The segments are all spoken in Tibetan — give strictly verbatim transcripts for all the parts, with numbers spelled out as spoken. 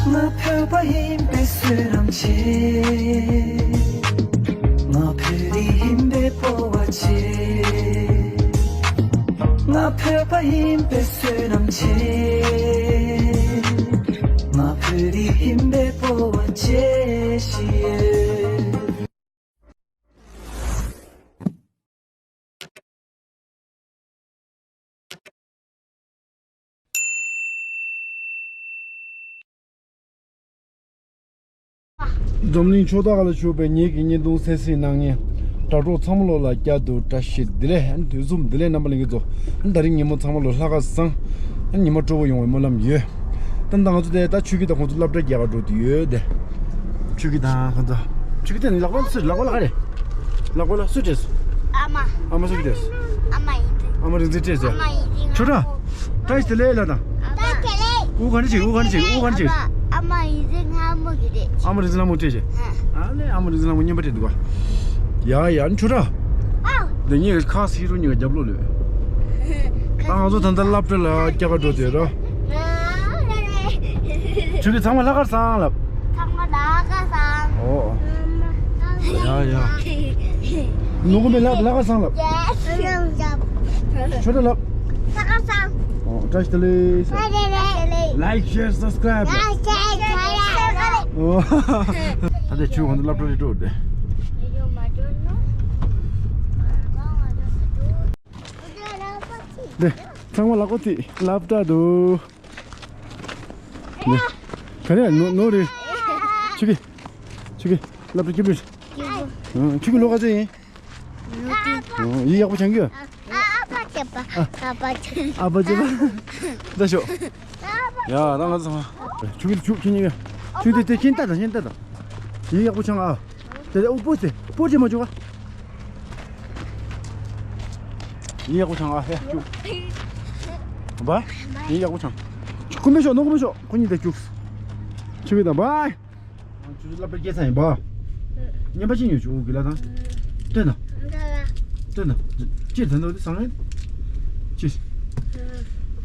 ང་བོད་པ་ཡིན་པའི་བསོད་ནམས་ཆེ། ང་བོད་རིགས་ཡིན་པའི་སྤོབས་པ་ཆེ། ང་བོད་པ་ཡིན་པའི་བསོད་ནམས་ཆེ། ང་བོད་རིགས་ཡིན་པའི་སྤོབས་པ་ཆེ་ཞིག་ཡོད། འཛམ་གླིང་ཕྱོགས་མཐའ་ཁག་ལ་བཞུགས་པའི་ངེད་ཀྱི་བརྙན་ཐུང་གསན་གཟིགས་གནང་མཁན་དྲ་གྲོགས་ཚང་མ་ལོ་ལ་བསྐྱར་དུ་བཀྲ་ཤིས་བདེ་ལེགས། ཨ་ནི་དུས་གསུམ་བདེ་ལེགས། རྣམ་པ་ལྷན་རྒྱས་ཚོ། ཨ་ནི་ད་རིང་ཉིན་མོ་ཚང་མ་ལོ་ལྷ་ཁ་བཟང་། ཨ་ནི་ཉི་མ་སྤྲོ་པོ་ཡོང་བའི་སྨོན་ལམ་ཡོད། ད་ད་ང་ཚོ་དེ་ད་ཆོས་སྐྱིད་དང་ཁོང་ཚོ་སློབ་གྲྭ་རྒྱག་ག་འགྲོ་དུས་ཡོད་དེ། ཆོས་སྐྱིད་དང་ཁོང་ཚོ། ཆོས་སྐྱིད་དེ་ནི་ལག་པ་སུ་ལག་པ་ལ་ག་རེ། ལག་པ་ལ་སུ་སྤྲད་སོང་། ཨ་མ། ཨ་མ་སུ་སྤྲད་སོང་། ཨ་མ་ཡིན་དུས། ཨ་མ་རིག་འཛིན་སྤྲད་སོང་། ཨ་མ་ཡིན་དུས། ཁྱོད་ར། བཀྲ་ཤིས་བདེ་ལེགས་ལ་དང་། བཀྲ་ཤིས་བདེ་ལེགས། དབུ་ག་འདྲ་བྱེད། དབུ་ག་འདྲ་བྱེད། དབུ་ག་འདྲ་བྱེད། ཨ་མ་ཡིན་དུས་ལྷ་མོ་གི་རེད། ཨ་མ་རིག་འཛིན་ལྷ་མོ་སྤྲད་བྱེད། ཨ་ལས། ཨ་མ་རིག་འཛིན་ལྷ་མོ་རྔན་པ་སྤྲད་འདུག་ག་ཡ་ཡ། ཁྱོད་ར། ཨ། འདི་གཉིས་ཀྱི་ཁ་སི་རུ་གཉིས་ཀ་རྒྱབ་ལོག་ལོས། ད་ང་ཚོ་ད་ལྟ་སློབ་གྲྭ་ལ་སྐྱེལ་ག་འགྲོ་དུས་ར། ཁྱོད་ཀྱིས་ཚང་མ་ལྷག་དཀར་བཟང་ལབ། ཚང་མ་ལྷག་དཀར་བཟང་། ཨོ། ཡ་ཡ། ནུ་གུ་མེ་ལབ། ལྷག་དཀར་བཟང་ལབ། ཁྱོད་ལ་ལབ། ལྷག་དཀར་བཟང་། ཨོ། བཀྲ་ཤིས་བདེ་ལེགས། བཀྲ་ཤིས་བདེ་ལེགས། Like, share, subscribe. ཨོ། ད་ལྟ་ཆུ་གང་དུ་སློབ་གྲྭ་རེ་འགྲོ་དེ། དེ། ཚང་མ་ལག་པ་ཐིག་སློབ་གྲྭ་འདུག་ནི། ག་རེ་ནོ་ནོ་རེད། ཆུ་གི་ཆུ་གི་སློབ་གྲྭ་སྐྱིད་པོ་རེད། ཨ། ཆུ་གི་ལོ་ག་ཚོད་ཡིན། ཨ། ཡིག་ཡག་པོ་སྦྱང་གི་ཡོད། ཨ་ཕ་བྱེད་པ། ཨ་ཕ་བྱེད་པ། ཨ་ཕ་བྱེད་པ། ལྟ་ཤོག་ཡ་ད་ང་ཚོ་ཚང་མ། ཆུ་གི་ཆུ་ཁྱེར་ཉེ་གི་ཆུ་དེ་དེ་ཁྱེར་ལྟ་དང་ཁྱེར་ལྟ་དང་། ཡིག་ཡག་པོ་སྦྱང་ཨ། དེ་དེ་ཨུ་པོ་ཚེ་པོ་ཅེ་མ་བཅུག་ག་ཡིན་ཡག་པོ་ཆང་ཨ་ཧེ་བཅུག་བ། ཡིན་ཡག་པོ་ཆང་། ཁུ་མེ་ཤོག་ནོ་ཁུ་མེ་ཤོག་ཁོ་གཉིས་དེ་བཅུག་ཆུ་བི་དང་བ། ཆུ་ཆུ་སློབ་གྲྭ་སྐྱེལ་ཚར་ཡིན་པ། བརྙན་པ་ཅི་ཉོས་ཆུ་འུ་གི་ལ་དང་། སྟོན་དང་། སྟོན་དང་། ཅི་དེ་འདྲ་དེ་བཟང་ངན། ཅི།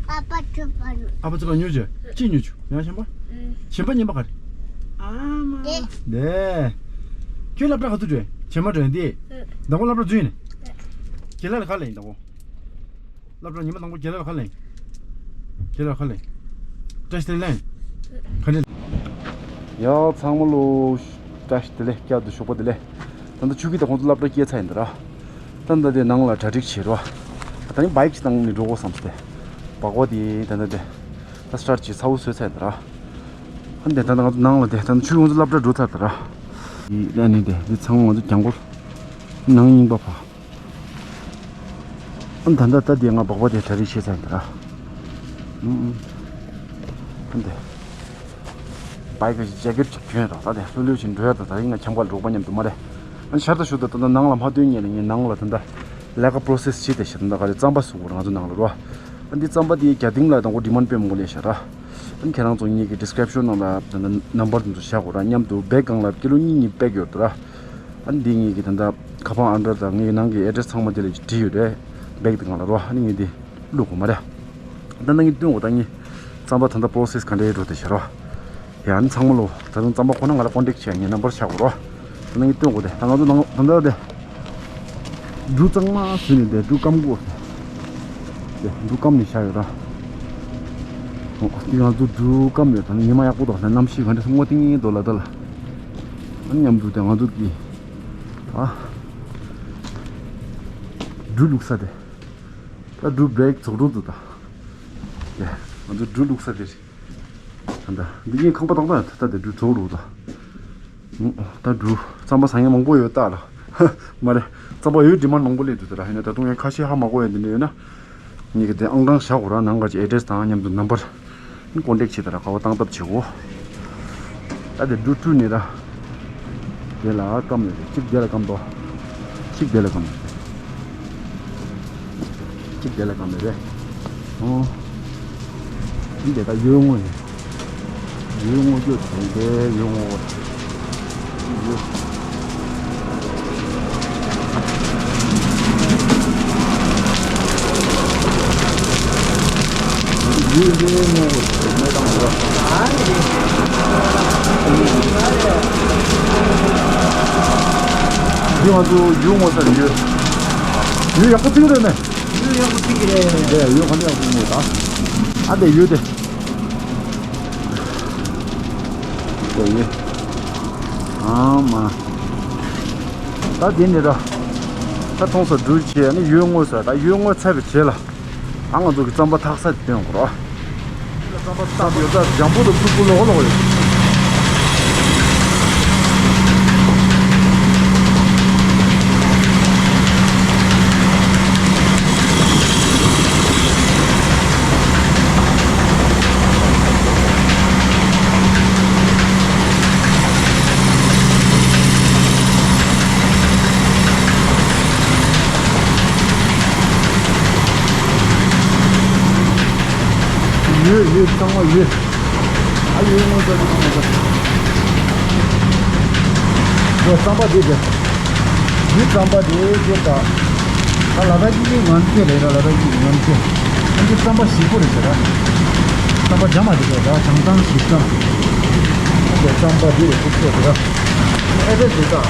ཨ་ཕ་ཚུ་པ་ནུ། ཨ་ཕ་ཚུ་པ་ཉོས་ཆུ་ཅི་ཉོས་ཆུ། ཡང་གཞན་པ། གཞན་པ་གཉིས་པ་ག་རེ། ཨ་མ། དེ། ཁྱོད་སློབ་གྲྭ་ག་ཚོད་འགྲོ་ཡིན། བྱེ་མ་འགྲོ་ཡིན་ཏེ། དང་པོ་སློབ་གྲྭ་འཛུལ་ཡིན། རྒན་ལགས་ལ་ག་ལ་ཡིན་དང་པོ། སློབ་གྲྭ་ཉི་མ་དང་པོ་རྒན་ལགས་ལ་ག་ལ་ཡིན། རྒན་ལགས་ལ་ག་ལ་ཡིན། བཀྲ་ཤིས་བདེ་ལེགས་ལ་ཡིན། ག་འདྲ། ཡ་ཚང་མ་ལོ། བཀྲ་ཤིས་བདེ་ལེགས། བསྐྱར་དུ་ཞོགས་པ་བདེ་ལེགས། ད་ལྟ་ཆུ་སྐྱིད་དང་ཁོང་ཚོ་སློབ་གྲྭ་སྐྱེལ་ཚར་ཡིན་ད་ར། ད་ལྟ་དེ་ནང་ལ་གྲ་སྒྲིག་བྱེད་རོགས། ད་ནི་བའིག་ཅིག་བཏང་ནས་འགྲོ་དགོས་བསམ་སྟེ། སྦག་སྦག་དེ་ད་ལྟ་དེ། ད་སི་ཊར་ཊི་བྱེད་ཚ་བོ་བཟོས་ཚར་ཡིན་ད་ར། ཨ་ནི་དེ་ད་ལྟ་ང་ཚོ་ནང་ལ་དེ་ད་ནི་ཆུ་ཁོང་ཚོ་སློབ་གྲྭ་འགྲོ་ཚར་ད་ར། ཡི་ཨ་ནི་དེ་འདི་ཚང་མ་ང་ཚོ་གྱང་གོར། ནང་རྙིང་པ་ཕ། ཨ་ནི་ད་ལྟ་ད་དེ་ང་སྦག་སྦག་དེ་གྲ་སྒྲིག་བྱེད་ཚར་ཡིན་ད་ར། ཨུམ་ཨུམ། ཨ་ནི་དེ། བའིག་གི་ཇེ་ཀེཊ་ཅིག་གྱོན་རོགས། ད་དེ་ལྷོད་ལྷོད་ཅིག་འགྲོ་ཡ། ད་ད་རིང་ང་ཁྱམས་ཁར་འགྲོ་པ་མཉམ་དུ་མ་རེད། ཨ་ནི་ཤར་ད་ཤུར་ད་ད་ད་ནང་ལ་མ་སྡོད་ཉན་ལ་ངས་ནང་ལ་ད་ད་ལས་ཀ་པོ་རོ་སེ་སི་བྱེད་དེ་ཤི་ད་ད་ག་རེ་རྩམ་པ་བཟོ་དགོས་རེད་ང་ཚོ་ནང་ལ་རོ། ཨ་ནི་རྩམ་པ་དེ་རྒྱ་ཏིང་ལ་དང་པོ་ཌི་མན་ཌི་དཔེ་མང་པོ་སླེབས་ཤག་ར། ཨ་ནི་ཁྱེད་རང་ཚོ་ངེད་ཀྱི་ཌི་སི་ཀི་རིབ་ཤོན་ནང་ལ་ད་ད་ནམ་བར་དེ་ཚོ་བཞག་དགོས་ར། མཉམ་དུ་བེག་སྒང་ལ་ཀི་ལོ་གཉིས་གཉིས་པེག་ཡོད་དོ་ར། ཨ་ནི་འདི་ངེད་ཀྱི་ད་ད་ཁ་པར་ཨན་ཌར་དང་ངེད་ཀྱི་ནང་གི་ཨེ་ཌི་རེ་སི་ཚང་མ་དེ་ལ་བྲིས་ཡོད་རེད། བེག་དེ་སྒང་ལ་རོ། ཨ་ནི་ངས་དེ་བླུག་དགོས་མ་རེད། ད་ནང་གི་སྟོན་དགོས། ད་ངས་རྩམ་པ་ད་ལྟ་པོ་རོ་སེ་སི་ག་འདྲའི་འགྲོ་དེ་བྱེད་རོགས། ཡ་ཨ་ནི་ཚང་མ་ལོ། ད་དུང་རྩམ་པ་ཁོ་ན་ང་ལ་ཀོན་ཊེག་བྱས་ངས་ནམ་བར་བཞག་དགོས་རོགས། ད་ནང་གི་སྟོན་དགོས་དེ། ད་ང་ཚོ་ནང་ད་ལྟ་དེ་འབྲུ་གཙང་མ་བཟོས་ནས་དེ་འབྲུ་སྐམ་དགོས། དེ་འབྲུ་སྐམ་ནས་བཞག་ཡོད་ར། འོ་དེ་ང་ཚོ་འབྲུ་སྐམ་ཡོད། ད་ནི་ཉི་མ་ཡག་པོ་འདུག་ལ་གནམ་གཤིས་ག་འདྲ་སོང་ངོ་ཏིང་ངེ་འདུག་ལ་ད་ལ། ཨ་ནི་མཉམ་དུ་དེ་ང་ཚོ་གི་ཨ་འབྲུ་བླུགས་ས་དེ། ད་འབྲུ་བེག་རྫོགས་འགྲོ་འདུག་ད། ཡ། ང་ཚོ་འབྲུ་བླུགས་ས་དེ་རེད། ད་ད་འདི་གཉིས་ཁང་པ་བཏང་ད་ད་དེ་འབྲུ་རྫོགས་འགྲོ་ད། ད་འབྲུ་རྩམ་པ་ཟ་མཁན་མང་པོ་ཡོད་ད་ལ། མ་རེད། རྩམ་པ་ཡོད་ཌི་མན་མང་པོ་སླེབས་འདུག་ད་ར། ཡིན་ན་ད་དུང་ཡང་ཁ་ཤས་ཧ་མ་གོ་ཡ་འདི་འདྲ་ཡོད་ན། ངེད་ཀྱི་དེ་ཨང་གྲངས་བཞག་དགོས་ར། ནང་ག་ཅིག་ཨེ་ཌི་རེ་སི་དང་མཉམ་དུ་ནམ་བར། ཀོན་ཊེག་བྱེད་ད་ར་ག་བ་བཏང་ཐབས་བྱེད་གོ། ད་དེ་འབྲུ་བཀྲུས་ནས་ར། དེ་ལ་སྐམ་ཡོད་རེད། གཅིག་དེ་ལ་སྐམ་དོ། གཅིག་དེ་ལ་སྐམ་ཡོད་རེད། གཅིག་དེ་ལ་སྐམ་ཡོད་རེད། ཨོ། འདི་དེ་ད་ཡོལ་ངོ་ཡིན། ཡོལ་ངོ་རྒྱུ་དེ་འདྲའི་ཡོལ་ངོ་ཡོད། ཡོལ་ངོ་མེ་དང་འདྲ། ང་ཚོ་ཡུལ་ངོ་ཚ་རེད། ཡུལ་ཡུལ་ཡག་པོ་བརྩི་གི་རེད་ནས། ཡུལ་ཡག་པོ་བརྩི་གི་རེད། དེ་ཡུལ་ག་འདྲ་ཡག་པོ་ངོ་ད། ཨ་དེ་ཡུལ་དེ། དེ་ཡུལ། ཨ་མ། ད་དེ་ནས་ད། ད་མཐོང་ས་འགྲུལ་བྱས་ནས་ཡུལ་ངོ་ཚ། ད་ཡུལ་ངོ་ཚ་བའི་རྗེས་ལ། ད་ང་ཚོ་གི་རྩམ་པ་འཐག་ས་དེ་སྟོན་དགོས་རོ། རྩམ་པ་འཐག་ཡོད་ས་འཇམ་པོ་དང་སུབ་པོ་ལོག་ལོག་ཡོད། ཡོད་ཡོད། ཚང་མ་ཡོད། ཨ་ཡོད། ངོ་ཚ་ཚང་མ་ཚ། ཡོད། རྩམ་པ་འདི་རེད། འདི་རྩམ་པ་འདི་རེད་ད། ཨ་ལ་དྭགས་ཀྱི་ངམ་སྐྱེས་རེད་ར། ལ་དྭགས་ཀྱི་ངམ་སྐྱེས། ཨ་འདི་རྩམ་པ་ཞིམ་པོ་རེད་ཟེར་ར། རྩམ་པ་རྒྱ་མ་རེད་ཟེར་ར། བྱང་ཐང་ཞིབ་ཐང་། ཨ་འདི་རྩམ་པ་འདི་རེད། ཁུག་ཆོག་ཟེར་ར། ཨེ་འདྲ་ཟེར་ད།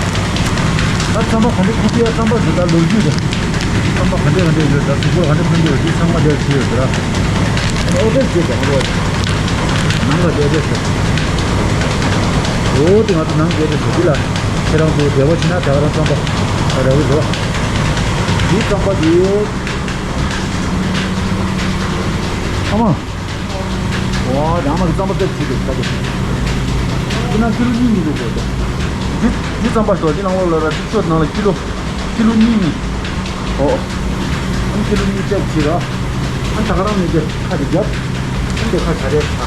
ད་རྩམ་པ་ག་འདྲ་ཁུག་ཡ། རྩམ་པ་ཟེར་ད་ལོ་རྒྱུས་རེད། རྩམ་པ་ག་འདྲས་ག་འདྲས་ཡོད། ད་གཟུགས་པོ་ག་འདྲས་ཕན་གྱི་ཡོད། འདི་ཚང་མ་འདིར་བྲིས་ཡོད་ཟེར། ཨོ་ཏེས་ཅེས་ཀྱང་རོ། ནང་ལ་བསྡད་དེ་ཟེར། འོ་དེ་ང་ཚོ་ནང་བསྡད་དེ་ཟེར། འདི་ལ་ཁྱེད་རང་ཚོ་བདེ་བ་ཕྱིན་ན་ད་ག་རང་རྩམ་པ་ད་ར་བའི་རོ། འདི་རྩམ་པ་འདི། ཨ་མ། ཨོ་ད་ཨ་མ་གི་རྩམ་པ་ཏོག་ཙམ་བྱས་ཏེ་ད་དེ། ཁྱེད་རང་ཁྱི་ལོ་གཉིས་གཉིས་འདུག་གོ། འདི་འདི་རྩམ་པ་ཏོག་འདི་ནང་ལོགས་ལ་ར་ཅིག་ཤོད་ནང་ལ་ཁྱི་ལོ། ཁྱི་ལོ་གཉིས་གཉིས། ཨོ། ཨང་ཁྱི་ལོ་གཉིས་བཅད་ཅིག་ར། ཨ་ད་ག་རང་ནས་དེ་ཁ་དེ་རྒྱབ། ཨ་དེ་ཁ་ཆ་རེ་ཁ།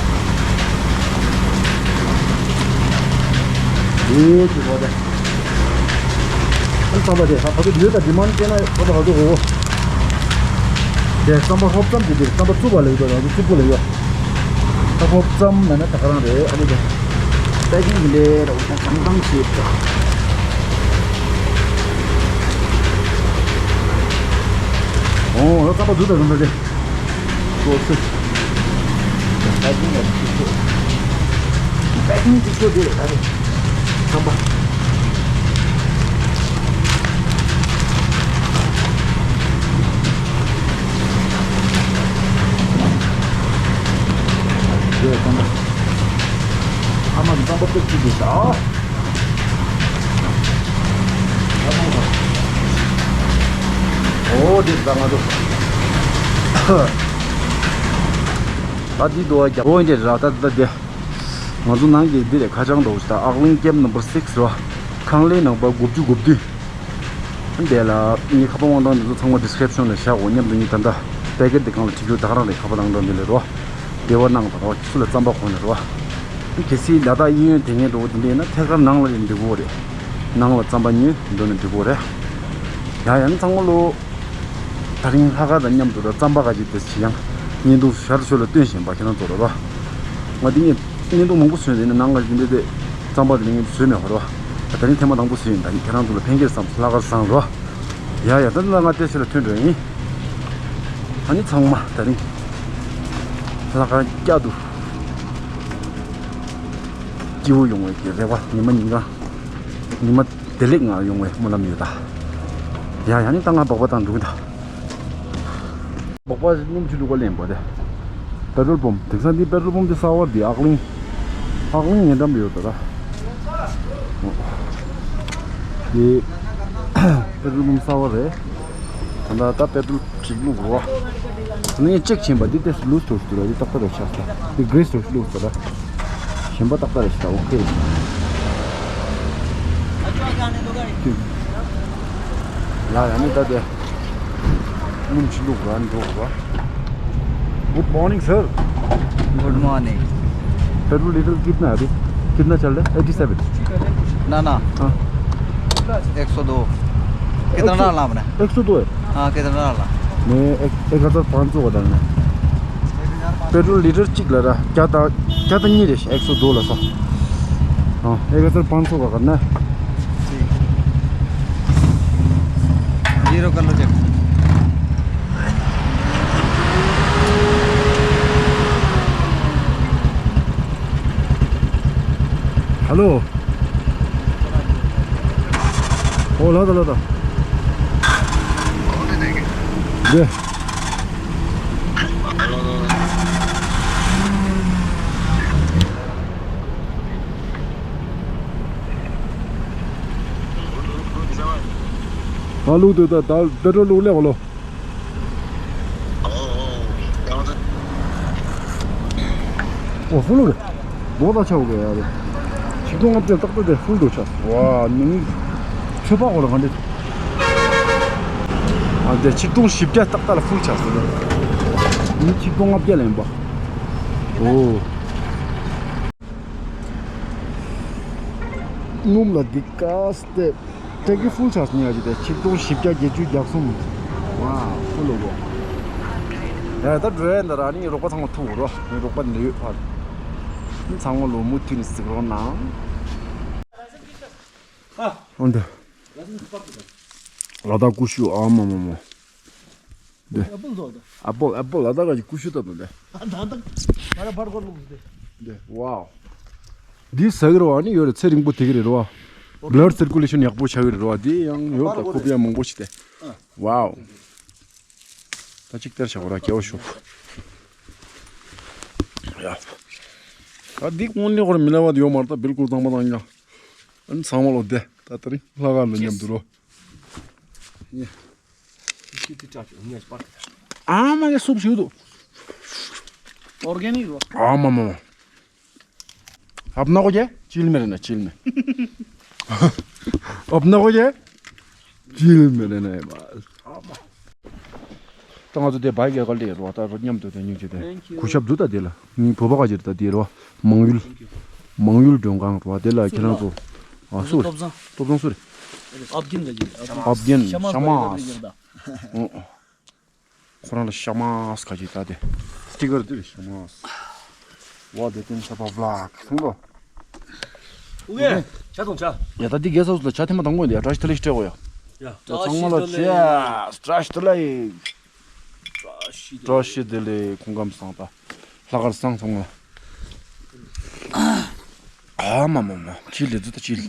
ཨེ་ཅི་གོ་དེ། ཨ་རྩམ་པ་དེ་ཧ་ག་ཚོད་ཡོད་ད། ཌི་མཱན་ཌ་བྱས་ན་ཧ་ག་ཚོད་གོ། དེ་རྩམ་པ་ཧོབ་ཙམ་དེ་དེ་རྩམ་པ་བཙུགས་པ་ལ་ཡོད་ད། ང་ཚོ་བཙུགས་པ་ལ་ཡོད། ད་ཧོབ་ཙམ་ལ་ན་ད་ག་རང་རེད། ཨ་ནི་དེ། པེ་ཀིང་གི་ལས་ར་འུ་ཚང་ཚང་ཚང་བྱེད་དེ། ཨོ་ད་རྩམ་པ་འདུག་ད་རུང་ད་དེ། ལོ་སི། པེ་ཀིང་ལ་ཅིག་ཤོད། པེ་ཀིང་ཅིག་ཤོད་དེ་རེད་ད་རེད། རྩམ་པ། ཡོད་རྩམ་པ། ཨ་མ་གི་རྩམ་པ་ཏོག་ཅིག་དེ་ཤ། ཨོ་དེ་ད་ང་ཚོ། ད་འདི་དུ་བ་རྒྱ་བོ་འདི་ར། ད་ད་དེ། ང་ཚོ་ནང་གི་འདི་རེད། ཁ་བྱང་འདྲ་བོ་ཞིག་ད། ཨག་གླིང་ཀེམ་ནམ་བར་སིགས་ར། ཁང་ལས་ནང་པ་དགུ་བཅུ་གོ་བདུན། དེ་ལ་ངའི་ཁ་པར་དབང་ཐང་འདི་ཚོ་ཚང་མ་ཌི་སི་ཀི་རིབ་ཤོན་ལ་བཞག་གོ། མཉམ་དུ་ངའི་ད་ལྟ་པེ་ཀེ་ཊི་འདི་སྒང་ལ་བྲིས་རྒྱུ་ད་ག་རང་རེད། ཁ་པར་དབང་ཐང་འདི་ལ་རོ། འབྲེལ་བ་གནང་དང་རོ། སུ་ལ་རྩམ་པ་གོན་ནས་རོ། གལ་སྲིད་ལ་དྭགས་གཡས་གཡོན་དེ་ངས་འགྲོ་གོ་དེ་འདྲ་ཡིན་ན་ཐད་ཀར་ནང་ལ་ཡིན་འགྲིག་གོ་རེད། ནང་ལ་རྩམ་པ་ཉོས་འགྲོ་ནས་འགྲིག་གོ་རེད། ཡ་ཡང་ཚང་མ་ལོ། ད་རིང་ལྷག་དཀར་དང་མཉམ་དུ་ད་རྩམ་པ་ག་ཅིག་དེ་ཞིག་ཡང་བརྙན་ཐུང་ཞར་ཞོར་ལ་སྟོན་བཞིན་པ་ཁྱེད་རང་ཚོ་རེད་པ། ང་འདི་ངས་བརྙན་ཐུང་མང་པོ་བཟོས་ནས་ནང་ང་འདི་འདྲ་དེ་རྩམ་པ་དེ་ངས་བཟོས་མེད་པ་རེད་པ། ད་རིང་ཐེངས་མ་དང་པོ་བཟོས་ཡིན། ད་ཁྱེད་རང་ཚོ་ལ་ཕན་ཁེ་བསམ་ལྷག་དཀར་བཟང་རེད་པ། ཡ་ཡ་ད་ལྟ་ང་ལྟས་ཤིག་ལ་ཐོན་འགྲོ་ཡིན། ཨ་ནི་ཚང་མ་ད་རིང་ལྷག་དཀར་བསྐྱར་དུ་སྐྱིད་པོ་ཡོང་བའི་གི་རེ་བ། ཉི་མ་ཉིན་གང་ཉི་མ་བདེ་ལེགས་ངང་ཡོང་བའི་སྨོན་ལམ་ཡོད་ད། ཡ་ཡ་ནི་ད་ང་སྦག་སྦག་བཏང་འགྲོ་གི་ད། སྦག་སྦག་སྣུམ་ཆུ་བླུགས་པ་ལེན་པ་དེ། པེ་ཊོལ་པམ་དེང་སང་འདི་པེ་ཊོལ་པམ་དེ་གསར་པ་འདི་ཨག་གླིང་། ཨག་གླིང་ཉེ་འགྲམ་དུ་ཡོད་ད་ད། འདི་པེ་ཊོལ་པམ་གསར་པ་རེད། ད་ད་ད་པེ་ཊོལ་གཅིག་བླུགས་རོགས། ད་ནི་ཅེག་བྱིན་པ་འདི་ཏོག་ཙམ་ལུས་ཐུབ་ཐུབ་ར། འདི་ཏག་ཏག་རེད་ཆགས་ད། འདི་གྷི་རི་སི་ཏོག་ཙམ་བླུགས་ད་ད། གཞན་པ་ཏག་ཏག་རེད་ཤག་ཨོ་ཁེ། ལ་ཡ་ནི་ད་དེ། སྣུམ་ཆུ་བླུགས་ར་འགྲོ་དགོས་པ། Good morning, sir. Good morning. Petrol litre कितना है अभी? कितना चल रहा है? Eighty seven. ना ना। हाँ। एक सौ दो। कितना एक सौ, डालना आपने? एक सौ दो है। हाँ, कितना डालना? मैं एक, एक हज़ार पाँच सौ का डालना है। पेट्रोल लीटर གཅིག་ལ་ར་བརྒྱ་དང་བརྒྱ་དང་གཉིས་རེད། एक सौ दो ལ་ས། हाँ, एक हज़ार पाँच सौ का करना है। ठीक। जीरो कर लो check. Hello. ཨོ་ལ་ད་ལ་ད། འདི། ཨ་ལུག་དུ་ད་ད་པེ་ཊོལ་ལུག་ལེ་བ་ལོ། ཨོ་ཧྥུལ་རེད། མོ་ད་ཆགས་གི་ཡ་རེད། ཆིག་སྟོང་ལྔ་བརྒྱ་ཏག་ཏག་དེ་ཧྥུལ་དུ་ཆགས། ཝ་ནི་ཚོད་དཔག་གོ་ལ་ག་འདྲ། ཨ་དེ་ཆིག་སྟོང་བཞི་བརྒྱ་ཏག་ཏག་ལ་ཧྥུལ་ཆགས་སོང་། ནི་ཆིག་སྟོང་ལྔ་བརྒྱ་ལེན་པ། ཨོ། སྣུམ་ལ་འདི་ཀ་སྟེ། ཏྲེ་ཀི་ཧྥུལ་ཆགས་ཉག་ཅིག་དེ་ཆིག་སྟོང་བཞི་བརྒྱ་བརྒྱད་ཅུ་གྱ་གསུམ། ཝ་ཧྥུལ་ལོ་གོ། ཡ་ད་འགྲོ་ཡ་འདི་ར་ནི་རོགས་པ་ཚང་མ་ཐུག་རོ། ངའི་རོགས་པ་འདི་ཡོད་ཕར། ཚང་མ་ལོ་མུ་མཐུད་ནས་གཟིགས་རོགས་གནང་། ཨ་འདི། ལ་དྭགས་ཀུ་ཤུ་ཨ་མ་མ་མ། འདི། ཨ་པལ་བཟོ་དང་། ཨ་པལ་ཨ་པལ་ལ་དྭགས་ཀྱི་ཀུ་ཤུ་ལྟ་བུ་འདི། ཨ་ད་ད། ང་ར་བར་སྐོར་ལུགས་འདི། འདི་ཝའོ། འདི་ཟ་གི་རེད་བ། ནི་ཡོད་རེད། ཚེ་རིང་པོ་དེ་གི་རེད་རོ། བྷ་ལཌ་སར་ཀུ་ལེ་ཤན་ཡག་པོ་ཆགས་གི་རེད་རོ། འདི་ཡང་ཡོད་ད། ཁོ་པི་ཡ་མང་པོ་ཞིག་སྟེ། ཝའོ། ད་ཅིག་སྟེར་བྱ་བ་ར་སྐྱེ་བ་ཤོག་ཡ། ད་འདི་དངོས་གནས་ཁོ་ར་མི་ལ་བ་དེ་ཡོད་མ་རེད། ད་བིལ་ཀུལ་དང་པ་དང་ཡ། ཨ་ནི་ཚང་མ་ལོ་བསྡད། ད་དེ་རིང་ལྷག་དཀར་ལ་མཉམ་དུ་རོ། ཨ་མ་ཡ་སུབ་ཞིག་འདུག་ཨོར་གེ་ནིག་རོ། ཨ་མ་མ་མ། ཨབ་ན་གོ་ཀྱེ་ཅིལ་མེ་རེ་ན་ཅིལ་མེ། ཨབ་ན་གོ་ཀྱེ་ཅིལ་མེ་རེ་ན་ཨེ་མ། ད་ང་ཚོ་དེ་བའི་གེ་གལ་ཏེ་རོ། ད་རོ་མཉམ་དུ་དེ་ཉིན་གྱི་དེ་གུ་ཞབས་འདུག་ད་དེ་ལ་ངའི་བོད་པ་ག་ཅིག་ད་དེ་རོ། མང་ཡུལ། མང་ཡུལ་མགྲོན་ཁང་རོ། དེ་ལ་ཁྱེད་རང་ཚོ། ཨ་སུ་རེད། སྟོབས་བཟང་། སྟོབས་བཟང་སུ་རེད། ཨབ་རྒན་ག་ཅིག་ཨབ་རྒན་ཤ་མ་ཤ་མ། ཨོ་ཨོ། ཁོ་རང་ལ་ཤ་མ་ཁ་ཅིག་ད་དེ། སི་ཊི་ཀར་དེ་རེད། ཤ་མ། ཝ་དེ་ཏན་ཤ་པ་བླག་སོང་ལོ། ཨུ་གེ། ཇ་དང་ཇ། ཡ་ད་འདི་རྒྱལ་ས་སུ་ལ་ཇ་ཐེངས་མ་དང་པོ་འདི་ཡ་བཀྲ་ཤིས་བདེ་ལེགས་ཞིག་སྤྲད་གོ་ཡ། ཡ། ད་ཚང་མ་ལ་ཇ་བཀྲ་ཤིས་བདེ་ལེགས། བཀྲ་ཤིས་བདེ་ལེགས། སྐུ་ཁམས་བཟང་། ད་ལྷག་དཀར་བཟང་ཚང་མ་ལ། ཨ་མ་མ་མ། ཅི་ལེ་ཛུ་ད་ཅི་ལེ།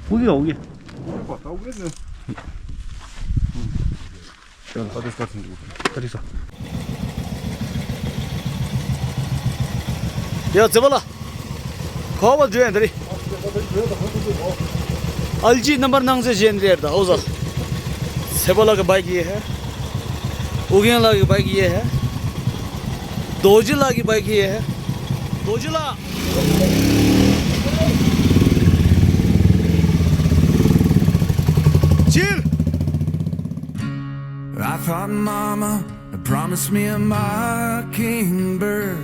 ཨུ་གེ་ཨུ་གེ། ཡ་ཙེ་བ་ལ། ཁོ་བ་ཇུ་ཡན་དེ་རི། ཨལ་ཇི་ནམ་བར་ནང་ཟེ་ཇེན་རེར་ད་ཨོ་ཟ། ཚེ་བ་ལ་གི་བའི་ཀི་ཡེ་ཧེ། ཨུ་གེན་ལ་གི་བའི་ཀི་ཡེ་ཧེ། རྡོ་རྗེ་ལགས་ཀྱི་བའི་ཀི་ཡེ། རྡོ་རྗེ་ལགས། Chill. I thought mama had promised me a mockingbird,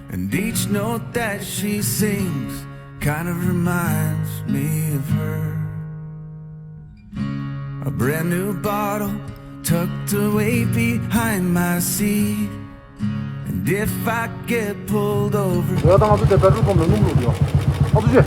and each note that she sings kind of reminds me of her. A brand new bottle tucked away behind my seat. And if I get pulled over, ཡ་ད་ང་ཚོ་དེ་བེ་ཊི་རོལ་པམ་ལ་སྣུམ་བླུགས་ཡོད། ཨ་ཚོ་ཅེ།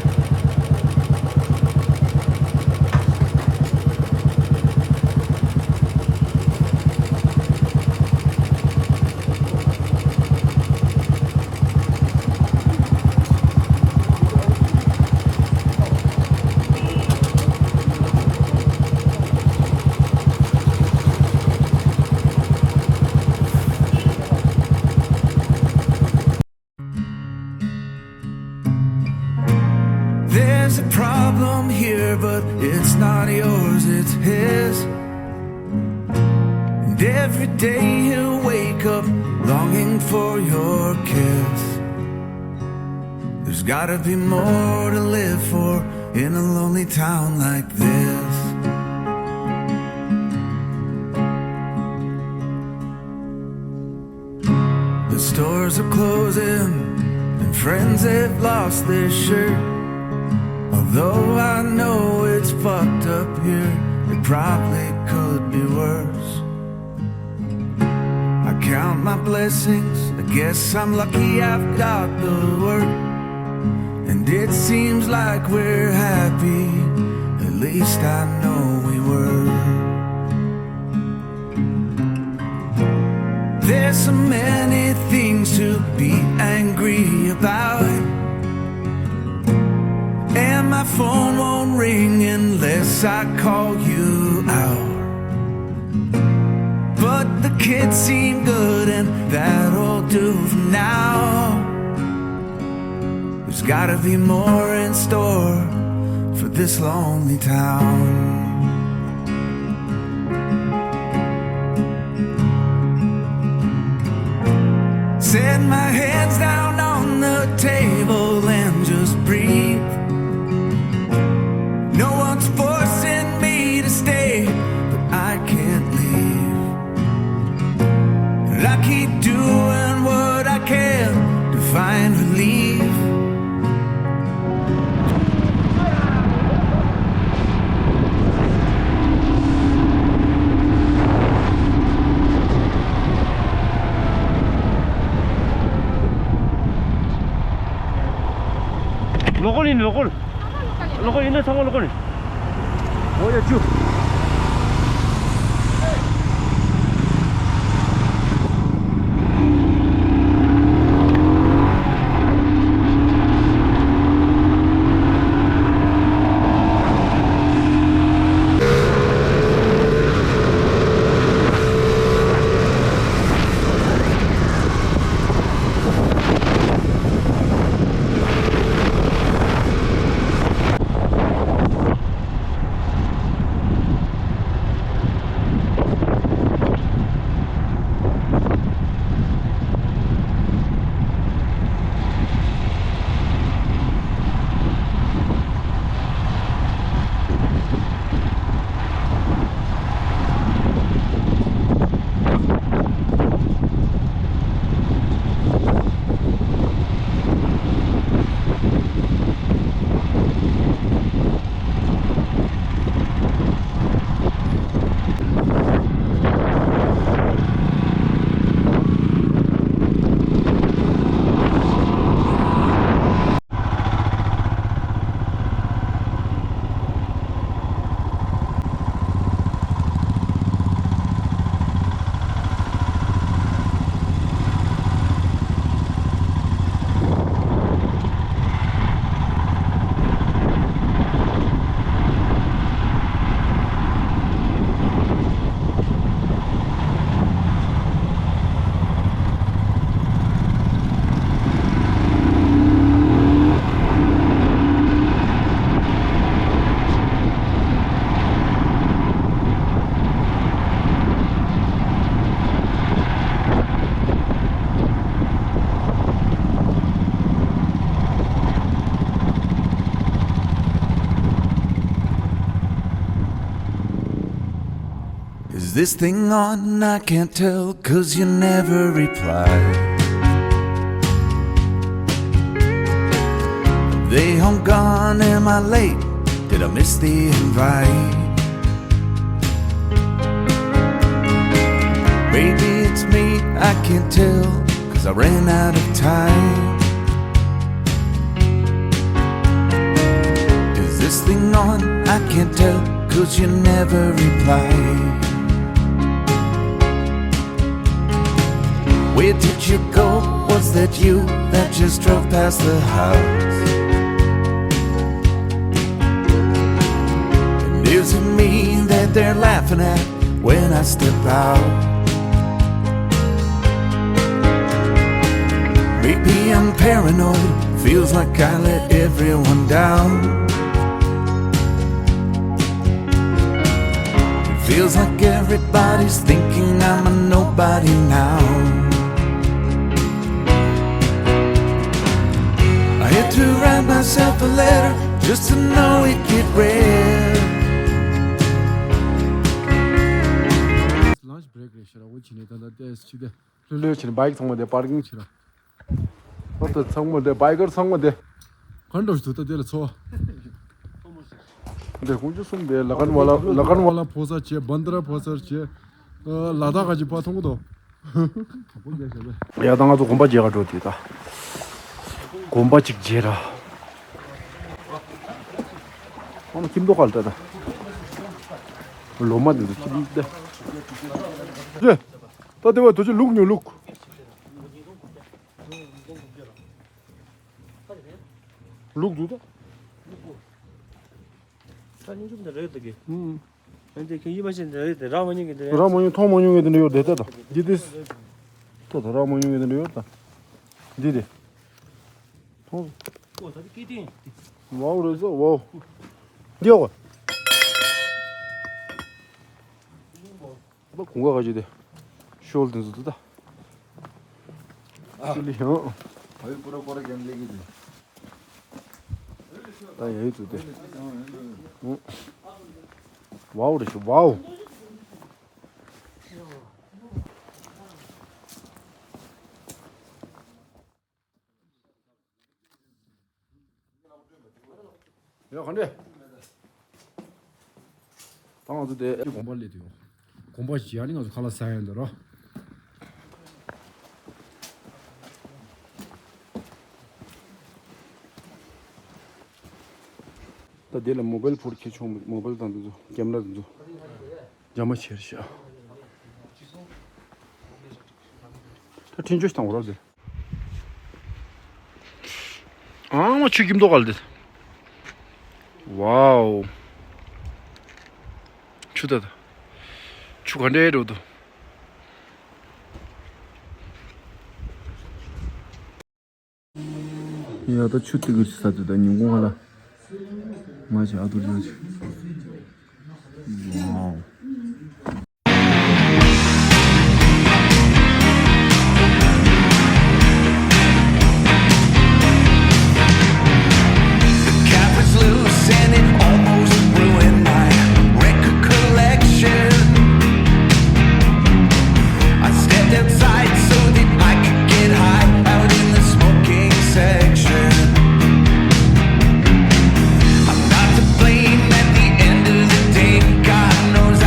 There's a problem here, but it's not yours, it's his. And every day he'll wake up longing for your kiss. There's gotta be more to live for in a lonely town like this. The stores are closing and friends have lost their shirt. Although I know it's fucked up here, it probably could be worse. I count my blessings, I guess I'm lucky I've got the work. And it seems like we're happy, at least I know we were. There's so many things to be angry about. I call you out. But the kids seem good and that'll do for now. There's gotta be more in store for this lonely town. Set my hands down on the table and just breathe. No one's forcing me to stay, but I can't leave. And I keep doing what I can to find relief. ལོ་ཀོལ་ཡིན། ལོ་ཀོལ། ལོ་ཀོལ་ཡིན་ན་ཚང་མ་ལོ་ཀོལ་ཡིན། འོ་ཡ་ཅུ། Is this thing on? I can't tell, 'cause you never reply. They home gone, am I late? Did I miss the invite? Maybe it's me, I can't tell, 'cause I ran out of time. Is this thing on? I can't tell, 'cause you never reply. Where did you go? Was that you that just drove past the house? And is it me that they're laughing at when I step out? Maybe I'm paranoid, feels like I let everyone down. It feels like everybody's thinking I'm a nobody now. I had to write myself a letter just to know it get read. Lunch break རེད་ཤག་ར། འོ་ཕྱི་ནས་ད་ལྟ་ཏེས་ཕྱི་དེ་ལྷོད་ལྷོད་བྱས་ནས་བྷའིཀ་ཚང་མ་དེ་པར་ཀིང་བྱེད་ར། ཨོ་ད་ཚང་མ་དེ་བྷའིཀ་ཀར་ཚང་མ་དེ། གང་འདྲ་ཞིག་འདུག་ད་དེ་ལ་ཚོ། འདི་དགུ་བཅུ་གསུམ་པའི་ལ་ཁན་ཝ་ལ་ལ་ཁན་ཝ་ལ་ཕོ་སར་བྱས། བན་དར་ཕོ་སར་བྱས། ལ་དྭགས་ཀ་ཅིག་ཕར་མཐོང་གི་འདུག་ཡ་ད་ང་ཚོ་དགོན་པ་མཇལ་ག་འགྲོ་དུས་ད། དགོན་པ་ཅིག་མཇལ་ར། ཨ་མ་ཁྱིམ་ཐོག་ཁ་ལ་ལྟ་ད། ལོ་མ་འདི་ཚོ་ཁྱིམ་ད། ད་དེ་བ་དུ་ཅི་ལུག་ཉོ་ལུག་ལུག་འདུག་ད། ད་སྙིང་རྗེ་མི་འདུག་རེད་ད་གི། ཨུམ། ཨ་འདི་ཁྱོད་ཡིད་མ་ཆེས་འདི་རེད་དེ་རག་མ་མྱོང་གི་འདི་རེད། རག་མ་མྱོང་མཐོང་མ་མྱོང་གི་འདི་འདྲ་ཡོད་དེ་ལྟ་ད། འདི་དེ། ལྟ་ད་རག་མ་མྱོང་གི་འདི་འདྲ་ཡོད་ད། འདི་དེ། མཐོང་། ཨོ་ད་འདི་སྐེ་ཐེངས། ཝའོ་རེད་ཟོ་ཝའོ། འདི་ཡོད་ག། ད་གོང་ག་ག་ཅི་དེ། ཤོལ་དེ་ཚོ་ད། ཨ། ཤོལ་ཡང་། ཨ་ཡུ་པུ་ར་པུ་ར་གན་ལེ་གི་དེ། ད་ཡ་ཡུ་ཚོ་དེ། ཝའོ་རེད་ཤོ་ཝའོ། ཡ་ག་འདྲ། ད་ང་ཚོ་དེ་དགོན་པ་སླེབས་དུས་ཡོང་། དགོན་པ་ཞིག་ཡ་ནི་ང་ཚོ་ཁ་ལག་ཟ་ཡ་འདི་རོ། ད་དེ་ལ་མོ་བལ་ཕོར་ཁྱེར་ཆོག་མོ་བལ་དང་འདི་ཚོ་ཀེམ་ར་འདི་ཚོ་རྒྱ་མ་ཆེར་ཤག་ད་འཕྲིན་བཅོལ་བཏང་བ་རོ་དེ། ཨང་མ་ཆུ་སྐྱིད་མདོག་ག་ལ་དེ། ཝའོ། ཆུ་ད་ད། ཆུ་ག་འདྲའི་འགྲོ་འདུག་ཡ་ད་ཆུ་ཏི་གི་ཆུ་ས་དེ་ད་ཉིན་གུང་ཧ་ལ། ང་ཅི་ཨ་དུ་རྒྱ་ཆུ། ཝའོ། The cap was loose and it almost ruined my record collection. I stepped outside so that I could get high out in the smoking section. I'm not to blame at the end of the day. God knows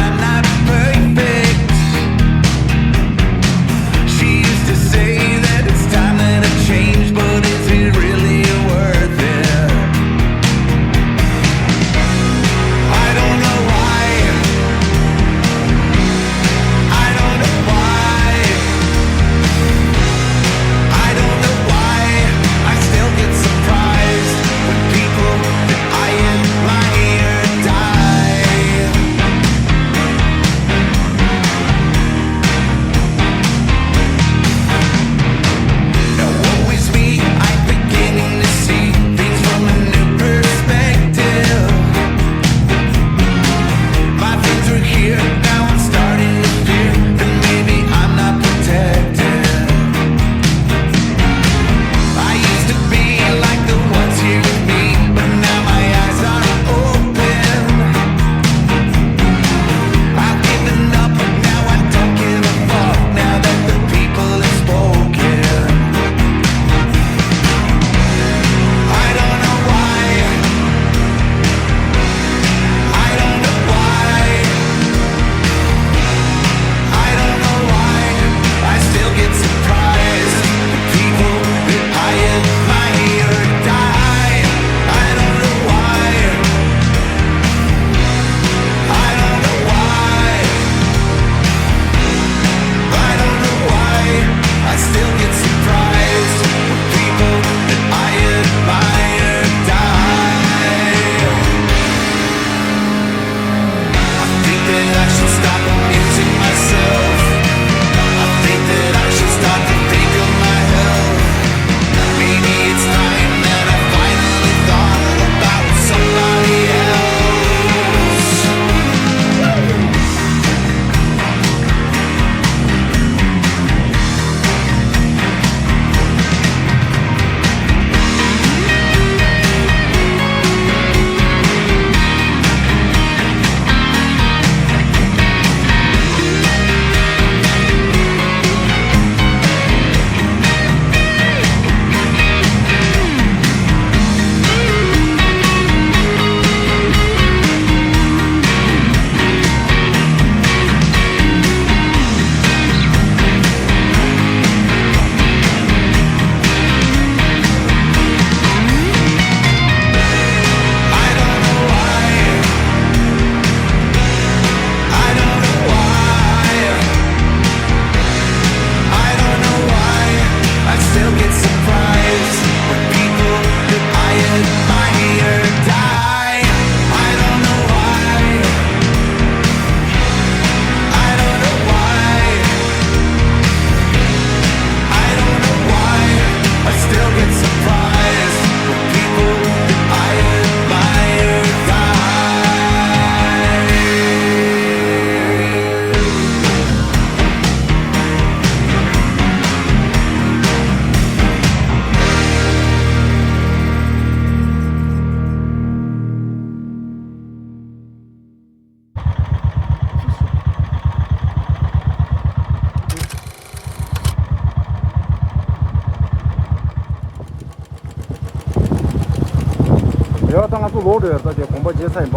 ཡ་ད་ང་ཚོ་ལོག་འགྲོ་ཡ། ད་དེ་དགོན་པ་མཇལ་ཚར་ཡིན་པ།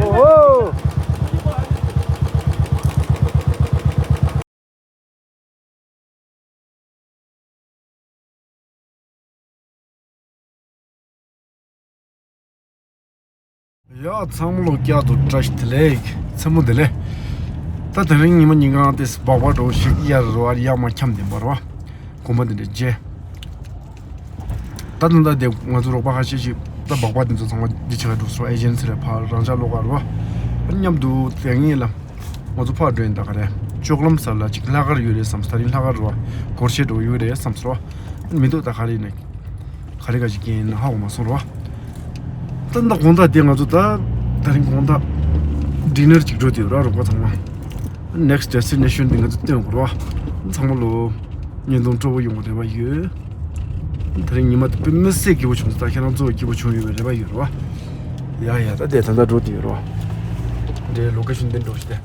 ཨོ་ཧོ། ཡ་ཚང་མ་ལོ་བསྐྱར་དུ་བཀྲ་ཤིས་བདེ་ལེགས། མཚན་མོ་བདེ་ལེགས། ད་དེ་རིང་ཉི་མ་ཉིན་གང་དེ་སྦག་སྦག་འགྲོ་ཞིག་ཡར་རོ་ཨར་ཡར་མར་འཁྱམས་བསྡད་པ་རོ། དགོན་པ་འདི་འདྲ་མཇལ། ད་ད་ལྟ་དེ་ང་ཚོ་རོགས་པ་ཁ་ཤས་ཤིག་ད་སྦག་སྦག་དེ་ཚོ་ཚང་མ་འདི་ཆ་ག་འགྲོ་སོང་། ཨེ་ཇེན་སི་རེད། ཕར་རང་ཅག་ལོགས་ཀ་རོ། མཉམ་དུ་དེ་ངེས་ལ། ང་ཚོ་ཕར་འགྲོ་ཡིན། ད་ག་རེ། ལྕོག་ལམ་ས་ལ་ཅིག་ལྷག་དཀར་ཡོད་རེད་བསམ་སོང་། ད་རིང་ལྷག་དཀར་རོ། སྒོར་གཞས་འགྲོ་ཡོད་རེད་བསམ་སོང་། མི་འདུག་ད་ག་རེ་ཡིན་ན། ག་རེ་ག་ཅིག་རྐྱེན་ཡིན་ན་ཧ་གོ་མ་སོང་རོ། ད་ད་དགོང་དག་དེ་ང་ཚོ་ད་ད་རིང་དགོང་དག་ཌི་ནར་ཅིག་འགྲོ་དུས་ར། རོགས་པ་ཚང་མ་ནེག་སི་ཊི་ཌེ་སི་ཊི་ནེ་ཤན་འདི་ང་ཚོ་སྟོན་དགོས་རོ། ཚང་མ་ལོ་བརྙན་ཐུང་སྤྲོ་པོ་ཡོང་བ་རེ་བ་ཡོད། ད་རིང་ཉི་མ་དཔེ་མི་སྲིད་སྐྱིད་པོ་བྱུང་སོང་། ད་ཁྱེད་རང་ཚོ་སྐྱིད་པོ་བྱུང་ཡོད་པའི་རེ་བ་ཡོད་རོ། ཡ་ཡ། ད་དེ་ད་ལྟ་འགྲོ་དུས་རོ། འདྲའི་ལོ་ཀེ་ཤན་འདི་འགྲོ་ཞིག་སྟེ།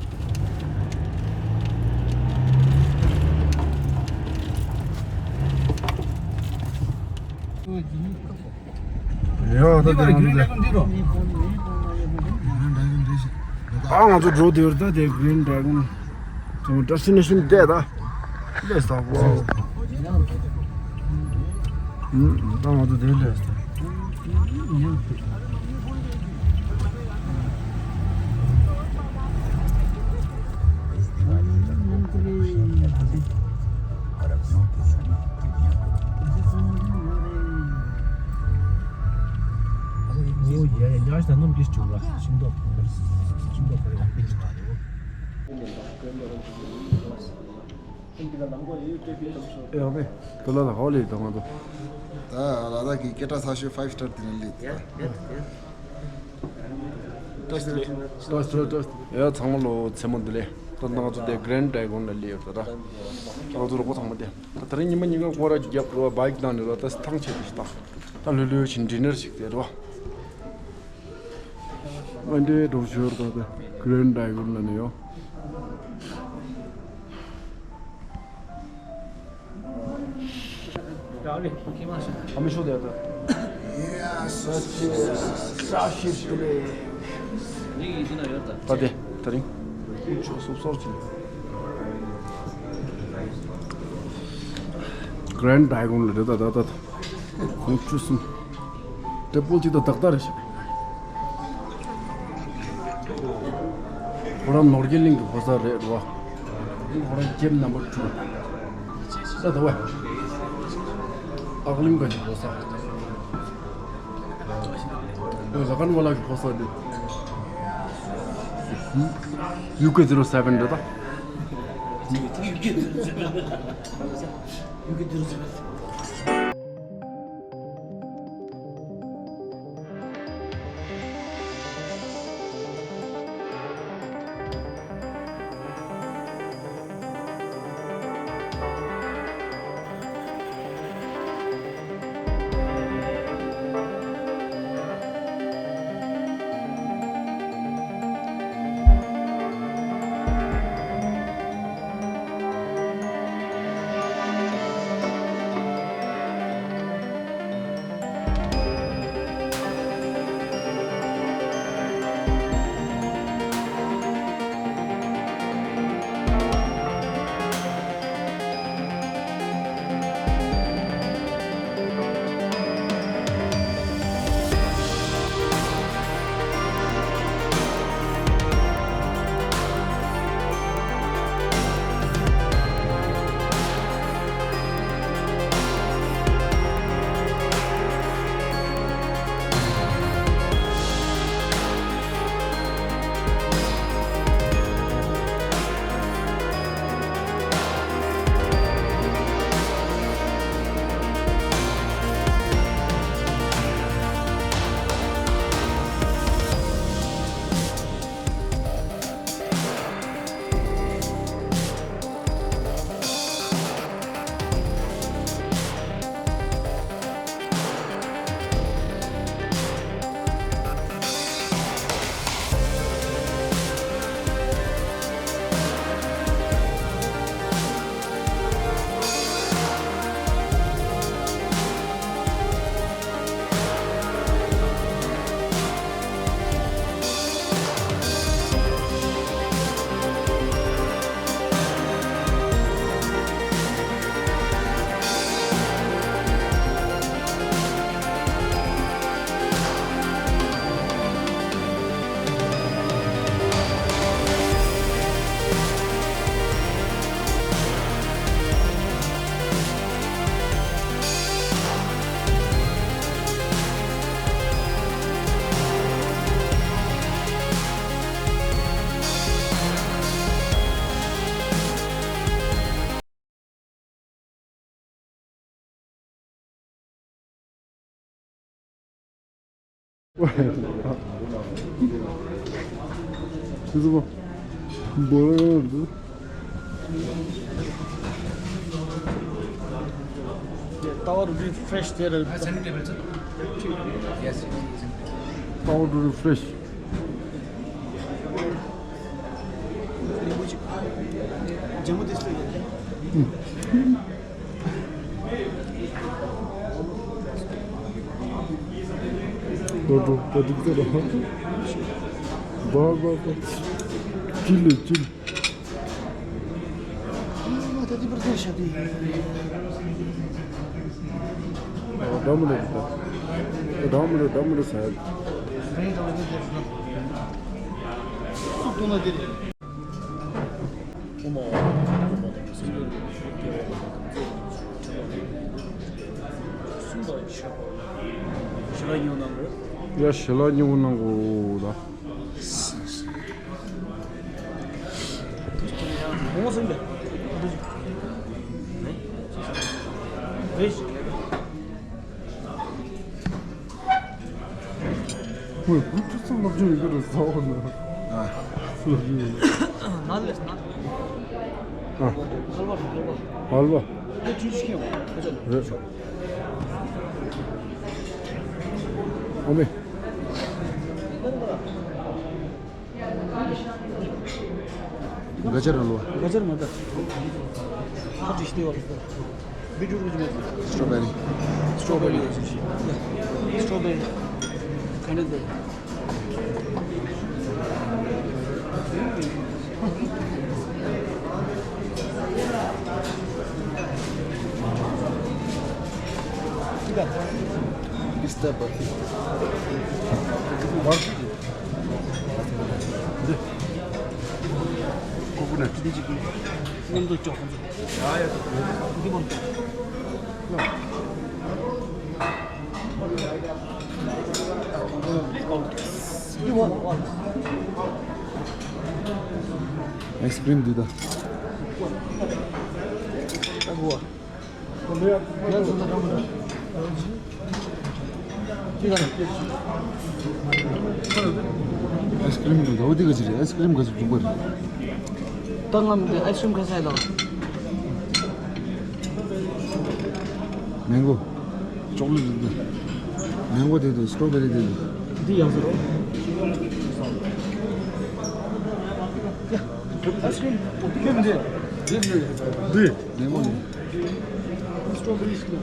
ཡ་ད་དེ་ང་ཚོ་དེ། ཨ་ང་ཚོ་འགྲོ་དུས་རོ། ད་དེ་གི་རིན་ཌི་རེ་གོན་དེ་ཌེ་སི་ཊི་ནེ་ཤན་བལྟས་ད། ལས་ད་གོ། ད་ང་ཚོ་དེ་ལས་ད། ཡོང་མེད། ཁོ་ལ་ལ་ཧོ་ལེ་དང་ང་ཚོ། ད་ལ་དྭགས་ཀྱི་སྐད་གྲགས་ཚ་ཤོས་ཕའིབ་སི་ཊར་དེ་ནས་སླེབས་ད། ཡ་ཚང་མ་ལོ་མཚན་མོ་བདེ་ལེགས། ད་ང་ཚོ་དེ་གི་རིན་ཌི་རེ་གོན་ལ་སླེབས་ཡོད་ད། ད་ང་ཚོ་རོགས་པ་ཚང་མ་དེ། ད་དེ་རིང་ཉི་མ་ཉིན་གང་སྐོར་ར་རྒྱབ་རོ། བྷའིཀ་བཏང་ནས་རོ། ད་ཐང་ཆད་དེ་ཞིག་ད། ད་ལྷོད་ལྷོད་བཞིན་ཌི་ནར་ཞིག་དེ་རོ། ཨ་འདྲའི་འགྲོ་ཞོར་ད་ད་གི་རིན་ཌི་རེ་གོན་ལ་ནས་ཡོང་། ཨ་མི་ཤོ་དེ་ད། ད་དེ་ད་རིང་ཁོང་ཆོ་སོབ་སོར་ཅིག་གི་རིན་ཌི་རེ་གོན་ལ་རེད་ད། ད་ད་ད་ཁོང་ཆོ་གསུམ། ཊེ་བལ་གཅིག་དང་རྡོག་རྡོག་རེ་བཞག་ཁོ་རང་ནོར་རྒྱས་གླིང་གི་ཕོ་གསར་རེད་རོ། ཁོ་རང་ཇེབ་ནམ་བར་ཊུ། ས་ད་བ། ཨག་གླིང་ག་གི་ཕོ་གསར། ཨོ་ལ་ཁན་ཝ་ལ་གི་ཕོ་གསར་དེ། ཡུ་ཀེ་ཛི་རོ་སེ་བེན་རེད་ད། ཁྱེད་ཚོ་འབོ་ར་ཡོད་འདུག Tower refresh there. Yes, yes, yes. Tower refresh. ལོ་འགྲོ་ད་འགྲིག་ཚར་ར། བ་བ་བ། ཅི་ལེ་ཅི་ལེ། ད་འདི་པར་ཚོ་ཤ་དེ། ཨོ་འདྲ་མི་འདྲ་འདྲ། ཨོ་འདྲ་མི་འདྲ་འདྲ་མི་འདྲ་ཟ་ཡ། རེད་འདྲ་མི་འདྲ་འདྲ། སུ་དུ་ན་དེ་རེད། ཨོ་མ་ཨོ་མ་ཨོ་མ་དང་སེམས་ཅན་སྐྱེ་བ་དང་ཚེ་དང་ཆོས་དང་གསུམ་དང་ཆོས་པ་ཞི་ལ་ཉོ་ནང་གོ། ཡ་ཞི་ལ་ཉོ་ནང་གོ་ད། ཁོས་བུ་ཕྲུག་ཚོ་སློབ་སྦྱོང་ཡོད་རེད་ཟ་འོ་ན། ཨ། སློབ་སྦྱོང་ཡོད། ན་ལས་ན། ཨ། ཧལ་བ་ཧལ་བ། ཧལ་བ། ཁོ་ཆུང་ཆུང་ཡོད་ཁོ་ཚོ། རེད། ཨོ་མེ། ག་ཅར་ལོ། ག་ཅར་མ་ད། ཧ་ཅི་ཤི་དེ་བ། བི་ཏྲུ་ཊི་གི་ཅི་མེད། སི་ཊོ་བེ་རི། སི་ཊོ་བེ་རི། སི་ཊོ་བེ་རི། ག་ནས་འདུག Pista barfi. འདི། ཀོ་ཀོ་ནཊ། འདི་ཅིག་མཉམ་དུ་ཅོག་ཙེ། ཡ་ཡ། འདི་མོ་ཅོག་འདི་མོ། ཨའི་སི་ཀྲིམ་འདི་ད། ཨའི་སི་ཀྲིམ་འདི་ད་འོ་འདི་ག་ཅི་རེད། ཨའི་སི་ཀྲིམ་ག་ཅི་འཇུག་པ་རེད། ད་ང་མི་འདི་ཨའི་སི་ཀྲིམ་ག་ས་ཡ་ལ། མེང་གོ། ཅོག་ལེ་ཊི་འདི། མེང་གོ་དེ་འདུག་སི་ཊོ་བེ་རི་དེ་འདུག་འདི་ཡག་ས་རོ། ཨའི་སི་ཀྲིམ་ཁྱོད་མི་འདི། འདི་མེང་གོ་ནི། སི་ཊོ་བེ་རི་ཞིག་ལ།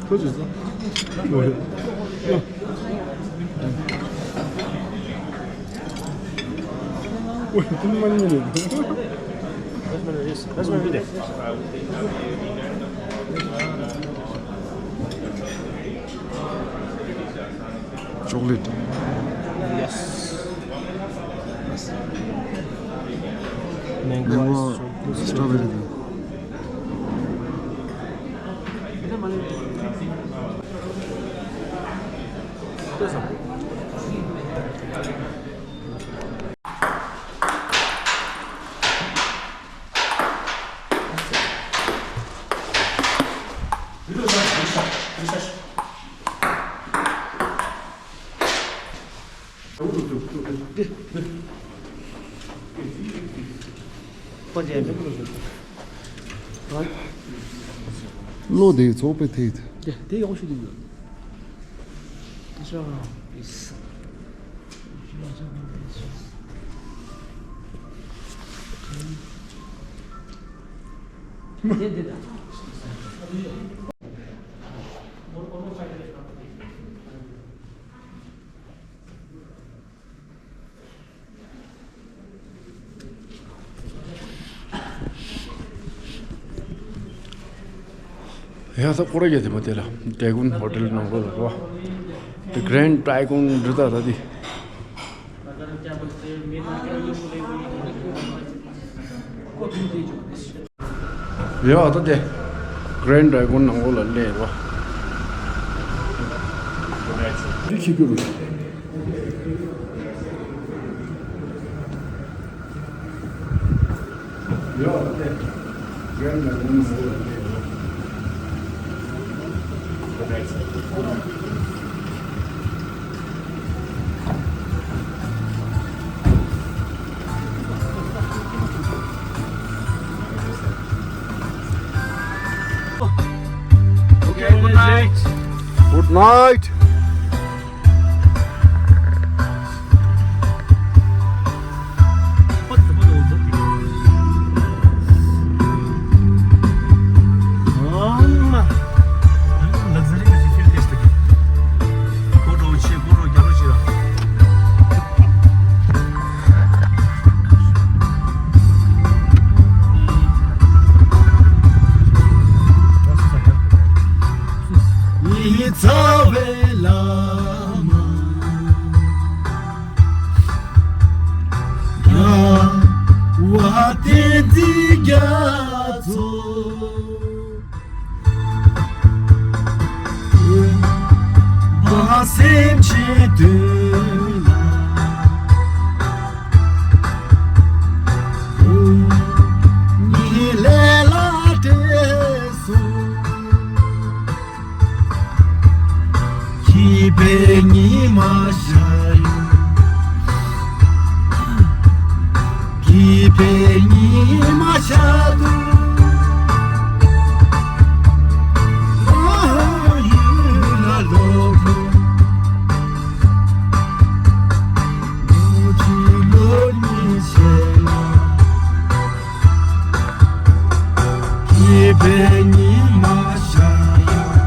ཁྱོད་ཀྱིས་ཟ། འོ་ཡ། འོ་ཡ། དེ་མ་ཉན་ནས། ཅོག་ལེ་ཊི། ཡེ་སི། མེང་གོ། མེང་གོ་ཨའི་སི་ཀྲིམ། སི་ཊོ་བེ་རི་དང་། བློ་དེ་ཚོགས་པའི་ཐད། དེ་དེ་ཡག་ཤོས་དེ་ཡོད། དེ་དེ་ད། ཡ་ད་སྐོར་ར་རྒྱག་དེ་མ་དེ་ལ་ཌེ་གུན་ཧོ་ཊེལ་ནང་ལོགས་ལ་རོ། དེ་གྷ་རེན་ཌ་ཌེ་གུན་འདྲི་ད་ད་དེ། ཡ་ད་དེ། གྷ་རེན་ཌ་ཌེ་གུན་ནང་ལོགས་ལ་སླེབས་རོ། འདི་ཁྱི་རྒྱུ་རུ། ཡ་ད་དེ། གྷ་རེན་ཌ་ཌེ་གུན་ནང་ལོགས་ལ་སླེབས་རོ། Good night. ཡིད་ཚ་བའི་བླ་མ། རྒྱལ་བ་བསྟན་འཛིན་རྒྱ་མཚོ། སེམས་ཅན་དོན་ལ་ཉིན་ལས་ལ་བྲེལ་སོང་། སྐྱིད་པའི་ཉི་མ་ཤར་ཡོང་། སྐྱིད་པའི་ཉི་མ་ཤར་འདུག་ཨ་ཡུལ་ལ་ལོག་འགྲོ། ལོ་གཅིག་ལོ་གཉིས་ཤར་ཡོང་། སྐྱིད་པའི་ཉི་མ་ཤར་ཡོང་།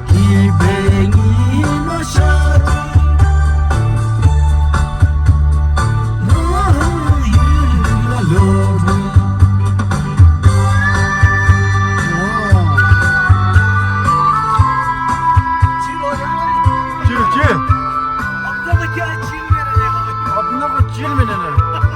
སྐྱིད་པའི་ཉི་མ་ཤར་དུས། ང་ཡུལ་ལ་ལོག་འགྲོ། ཅི་རེད་ཅི། अपना को जेल में रहने का। अपना को जेल में रहना है।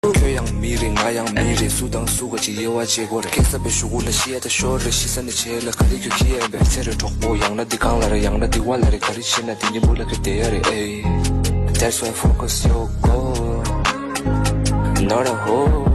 ཁྱོད་ཡང་མི་རེད། ང་ཡང་མི་རེད། སུ་དང་སུ་ག་ཅིག་དབྱེ་བ་འབྱེད་དགོས་རེད། སྐྱེས་ས་པའི་གཞུག་གུ་ལ་ཤི་ཡ་ད་ཤོར་རེད། ཤི་ས་ནས་བྱེད་ལ་ག་རེ་ཁྱོད་ཁྱི་ཡན་པས་ཚེ་རེ་གྲོགས་པོ། ཡང་ན་འདི་གང་ལ་རེད། ཡང་ན་འདི་བ་ལ་རེད། ག་རེ་བྱེད་ན་དེ་གཉིས་པོ་ལ་ཁྱོད་བསྡད་ཡ་རེད། ཨེ། That's why focus your goal, not a hole.